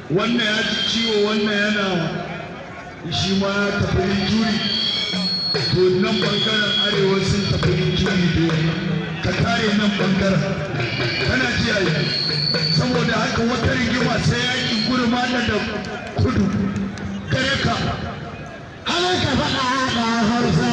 Wannan ya ji ciwo, wannan yana shi ma ya tafi injury. To, nan bangaren arewa sun tafi injury da ka kare nan bangaren, kana ji ai. Saboda haka wata rigima sai yakin Gurmada da Kudu gare ka. Har ka faɗa da Hausa.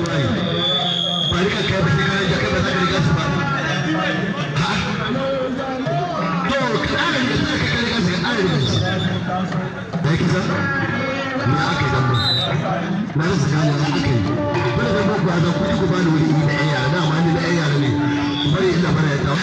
Ba rika kai ba, sai ka kai ba za ka riga su ba. To, ka ƙara riga su, ka riga su, ka ƙara riga su. Da yake sa me aka yi dambe, na rasa gane ya aka yi wani dambe. Ku a kuɗi, ku bani wuri da ƴan yara. Dama ni na ƴan yara ne, ku bari ina bara ya tawo.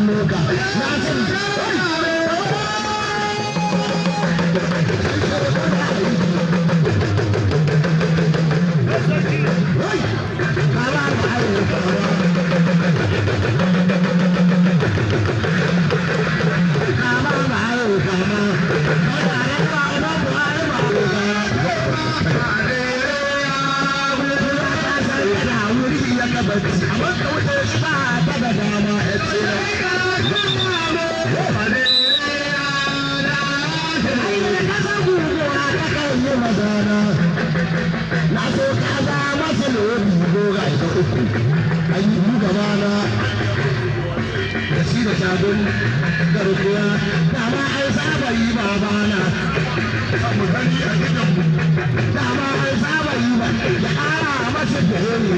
loka na san. Na so ka za masa lobi goga ita uku an yi gaba na da shi da sabon garkuwa, dama an saba yi babana. Mu gani a gidanmu. Dama an saba yi ba ya ƙara masa da ne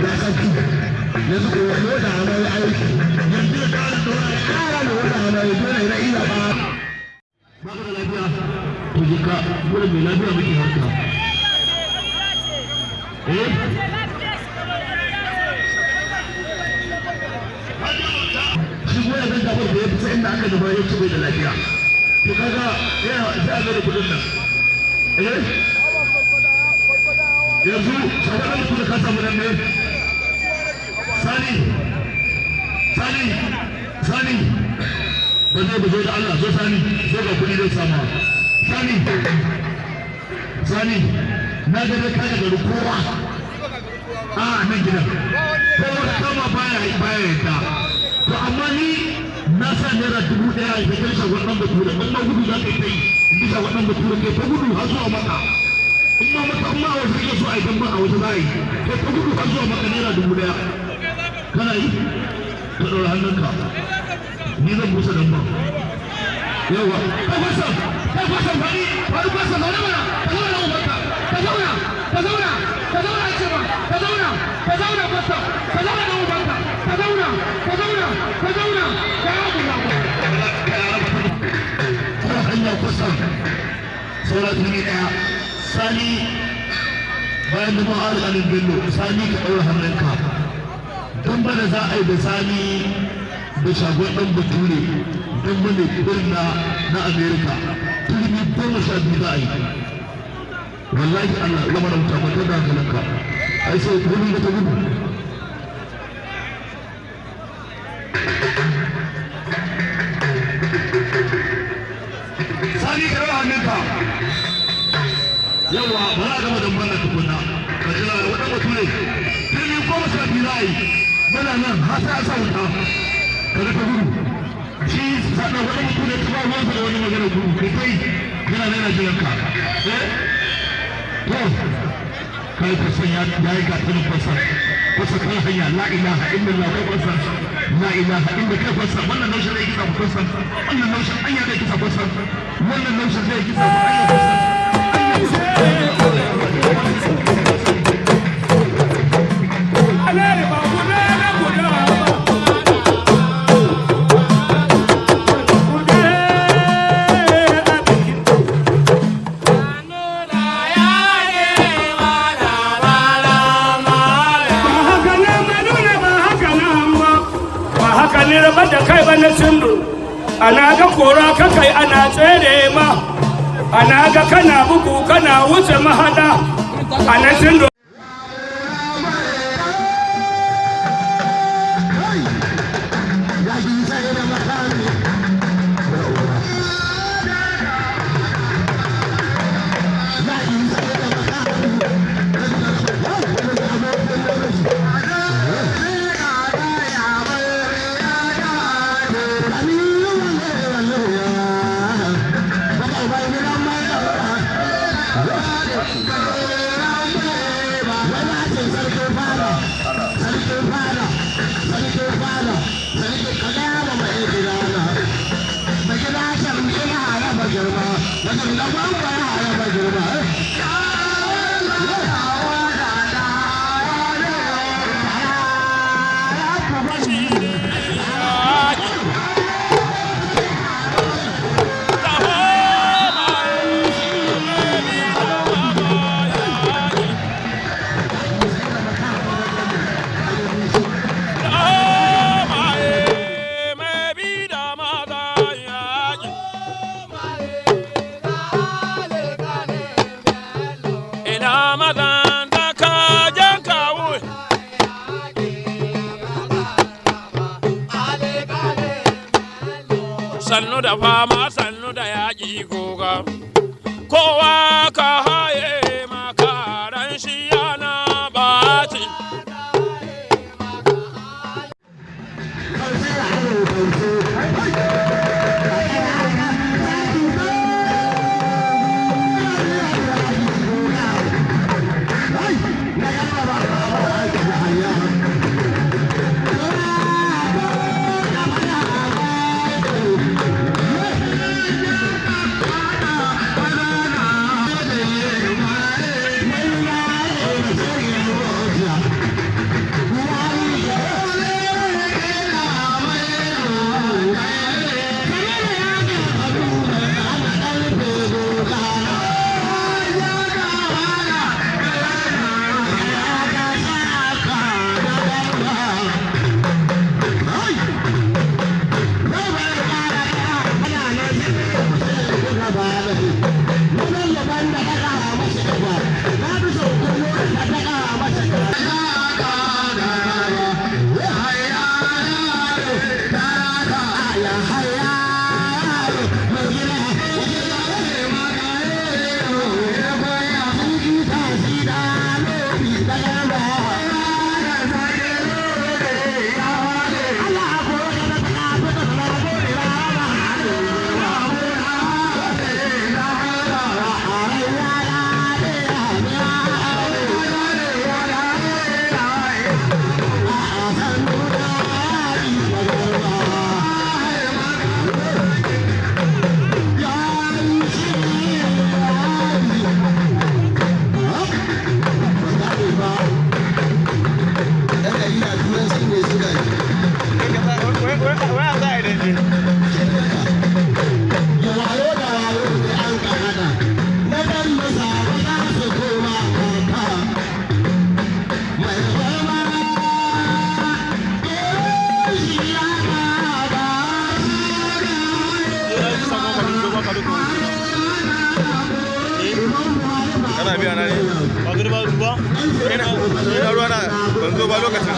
ya saki yanzu ko loda mai aiki. Yanzu ya ƙara dora. Ya ƙara loda mai dole na iya ba. Ba ka da lafiya to jika dole mai lafiya muke harka. Eh, shi ko ya ga gabar da ya fita inda aka gaba ya ci bai da lafiya, to kaga yana sai a ga da kudin nan. Eh, yanzu shawarar mutum da ka samu nan ne. Sani, Sani, Sani, ba zai ba zo da Allah zo. Sani, zo ga kuɗi zai sama. Sani, Sani, na ga dai ka gari kowa a nan gidan, kowa kama baya baya yadda. To amma ni na sa ₦1,000 a kai shagon ɗan Bature. In ma gudu za ka yi ta yi, in bi shagon ɗan Bature kai ta gudu har zuwa Maka. In ma Maka, in ma a wasu kake so a yi dambe, a wasu za a yi. Kai ta gudu har zuwa Maka, ₦1,000. Kana yi ka ɗaura hannunka, ni zan busa damben. Yawa, kai kwasam, kai kwasam, fari fari, kwasam, zaune mana, ka zauna ubanka, ka zauna, ka zauna, ka zauna ce ma, ka zauna, ka zauna kwasam, ka zauna da ubanka, ka zauna, ka zauna, ka zauna, ka yi abu na. Hanya kusan saura tuni ɗaya. Sani, bayan da ma'ar Bello, Sani, ka ɗaura hannunka. Don bana za a yi da Sani da shagon ɗan Bature don bane irin na Amerika, turmi 12 za a yi. Wallahi Allah ya mana wuta, kwanta da hankalinka. Ai sai gudu da ta gudu. Sani, ka ɗaura hannunka. Yawa, ba za a gama damban nan tukunna, ka jira waɗan Bature, turmi 12 za a yi. Muna nan har sai a sa wuta. Ka ga ta gudu. Shi sannan wani mutum ne ta ba ruwansa da wani magana gudu. Kai kai yana nan yana jiran ka. Eh, to kai kusan ya yi gatanin fasa kusa kan hanya. La ilaha illallah, kai fasa, la ilaha illa kai fasa. Wannan naushin zai kisa kusa, wannan naushin anya zai kisa kusa, wannan naushin zai kisa anya kusa. Haka ne raba da kai ba na sindu, ana ga kora ka kai, ana tsere ma, ana ga kana bugu kana wuce mahada ana sindu. Yakin sai da makami. Yakin sai da makami. Sarkin fada, sarkin fada, sarkin ka gaya ma mai gidana. Mai gida can ina raba girma, wajen da gwangwa ya raba girma. Sannu da fama, sannu da yaƙi goga. Kowa ka haye makaran shi yana ɓaci. Kana biya na ne? Ba girma ba. Ina ruwa na ban zo ba lokacin.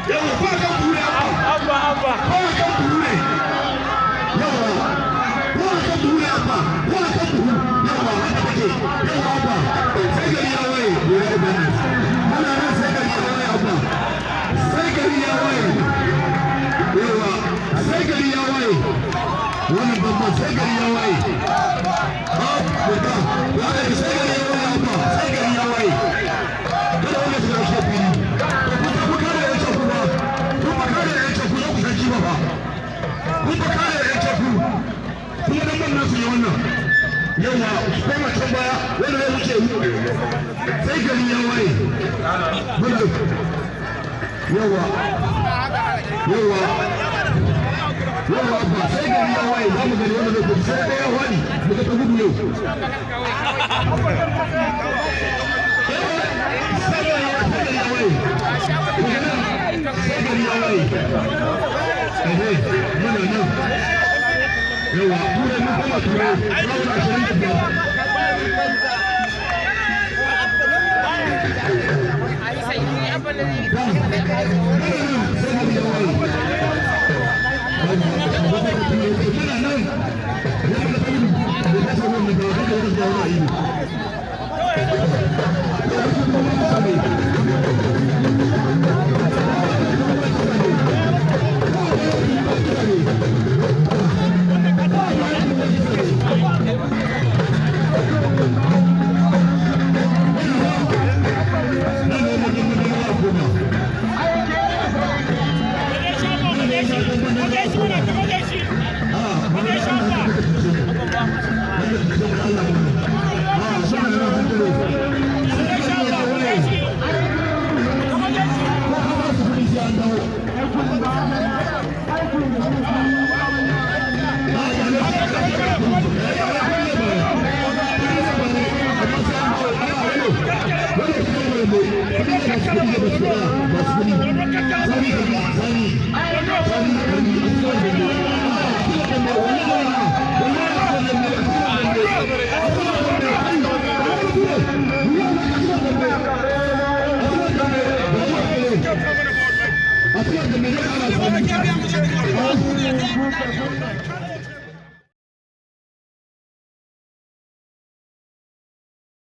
Yawa ba kan Wannan babban sai gari ya waye. Ha, burka. Ya gari sai gari ya waye abba, sai gari ya waye. Kada wanda su rashe fili. To ku ta ku kare yan caku ba. Kun ba kare yan caku za ku san ba ba. Kun ba kare yan caku. Kuma dan ban nasu ne wannan. Yawa, su koma can baya, wanda zai wuce sai gari ya waye. Bunda. Yawa. Yawa. Yawa ba sai gari ya waye za mu gani wanda zai kudu sai ɗaya wani mu ga ta gudu yau. Sai gari ya waye. Sai gari ya waye. Ehe, muna nan. Yawa, turai mun koma turai, round 25. Sai gari ya waye.